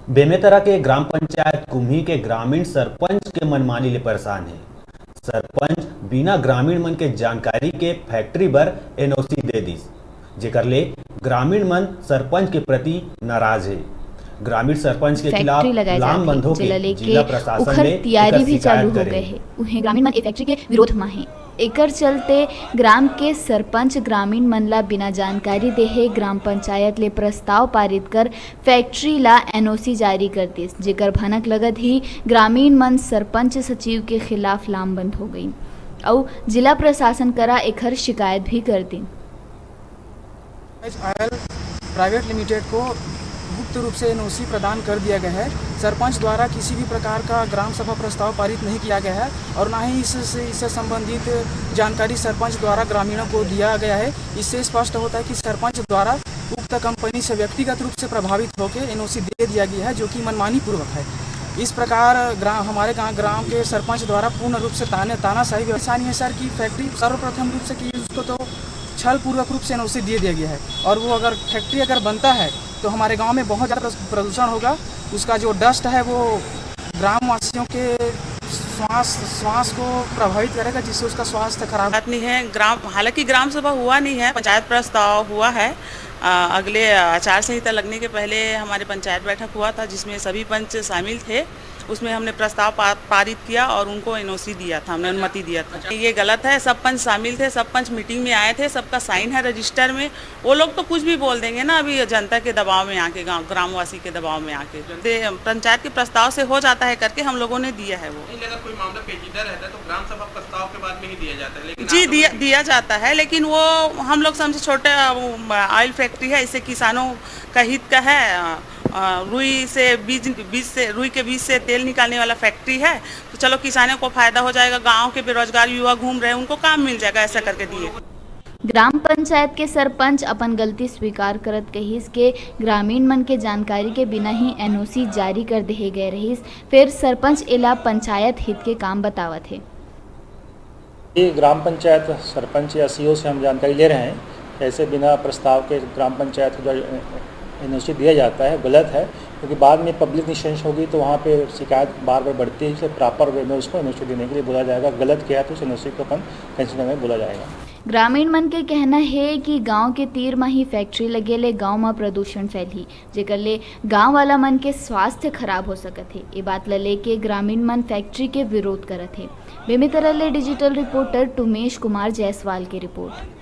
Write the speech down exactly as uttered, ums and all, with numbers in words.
बेमेतरा के ग्राम पंचायत कुम्ही के ग्रामीण सरपंच के मनमानी ले परेशान हे। सरपंच बिना ग्रामीण मन के जानकारी के फैक्ट्री बर एनओसी दे दिस, जेकर ले ग्रामीण मन सरपंच के प्रति नाराज हे। ग्रामीण सरपंच के खिलाफ फैक्ट्री लगाए लामबंद होके जिला प्रशासन ले एकर शिकायत करे हे। उहें ग्रामीण मन ए फैक्ट्री के विरोध म हे। एकर चलते ग्राम के सरपंच ग्रामीण मन ला बिना जानकारी देहे ग्राम पंचायत ले प्रस्ताव पारित कर फैक्ट्री ला एनओसी जारी कर दिस, जेकर भनक लगत ही ग्रामीण मन सरपंच सचिव के खिलाफ लामबंद हो गइन अउ जिला प्रशासन करा एकर शिकायत भी कर दिन। ऑयल प्राइवेट लिमिटेड को गुप्त रूप से एनओसी प्रदान कर दिया गया है। सरपंच द्वारा किसी भी प्रकार का ग्राम सभा प्रस्ताव पारित नहीं किया गया है और ना ही इससे इससे संबंधित जानकारी सरपंच द्वारा ग्रामीणों को दिया गया है। इससे स्पष्ट होता है कि सरपंच द्वारा उक्त कंपनी से व्यक्तिगत रूप से प्रभावित होकर एनओसी दे दिया गया है, जो कि मनमानी पूर्वक है। इस प्रकार ग्राम हमारे गांव ग्राम के सरपंच द्वारा पूर्ण रूप से ताने तानाशाही व्यवस्था है सर की फैक्ट्री सर्वप्रथम रूप से की उसको तो छल पूर्वक रूप से एनओसी दे दिया गया है और वो अगर फैक्ट्री अगर बनता है तो हमारे गांव में बहुत ज़्यादा प्रदूषण होगा। उसका जो डस्ट है वो ग्रामवासियों के श्वास श्वास को प्रभावित करेगा, जिससे उसका स्वास्थ्य खराब। बात नहीं है। ग्राम हालांकि ग्राम सभा हुआ नहीं है, पंचायत प्रस्ताव हुआ है। अगले आचार संहिता लगने के पहले हमारे पंचायत बैठक हुआ था, जिसमें सभी पंच शामिल थे। उसमें हमने प्रस्ताव पारित किया और उनको एनओसी दिया था, हमने अनुमति दिया था। ये गलत है। सब पंच शामिल थे, सब पंच मीटिंग में आए थे, सबका साइन है रजिस्टर में। वो लोग तो कुछ भी बोल देंगे ना, अभी जनता के दबाव में आके, गांव ग्रामवासी के दबाव में आके। पंचायत के प्रस्ताव से हो जाता है करके हम लोगों ने दिया है वो। अगर कोई मामला पेचीदा रहता है तो ग्राम सभा प्रस्ताव के बाद में ही दिया जाता है, लेकिन जी दिया, दिया जाता है, लेकिन वो हम लोग सबसे छोटे ऑयल फैक्ट्री है, इससे किसानों का हित का है। रुई से बीज बीज से रुई के बीज से तेल निकालने वाला फैक्ट्री है, तो चलो किसानों को फायदा हो जाएगा, गांव के बेरोजगार युवा घूम रहे हैं, उनको काम मिल जाएगा, ऐसा करके दिए। ग्राम पंचायत के सरपंच अपन गलती स्वीकार करत कहिस के ग्रामीण मन के जानकारी के बिना ही एनओसी जारी कर देहे गए रहिस, फेर सरपंच एला पंचायत हित के काम बतावत हे। ये ग्राम पंचायत सरपंच या सीईओ से हम जानकारी ले रहे हैं, ऐसे बिना प्रस्ताव के ग्राम पंचायत को जो एनओसी दिया जाता है गलत है, क्योंकि बाद में पब्लिक निशंस होगी तो वहाँ पे शिकायत बार बार बढ़ती है, इसलिए प्रॉपर वे में उसको एनओसी देने के लिए बोला जाएगा। गलत किया तो उस एनओसी को अपन कैंसिल करने बोला जाएगा। ग्रामीण मन के कहना हे कि गांव के तीर म ही फैक्ट्री लगे ले गांव म प्रदूषण फैलही, जेकर ले गांव वाला मन के स्वास्थ्य खराब हो सकत हे। ए बात ल लेके ग्रामीण मन फैक्ट्री के विरोध करत हे। बेमेतरा ले डिजिटल रिपोर्टर टुमेश कुमार जायसवाल के रिपोर्ट।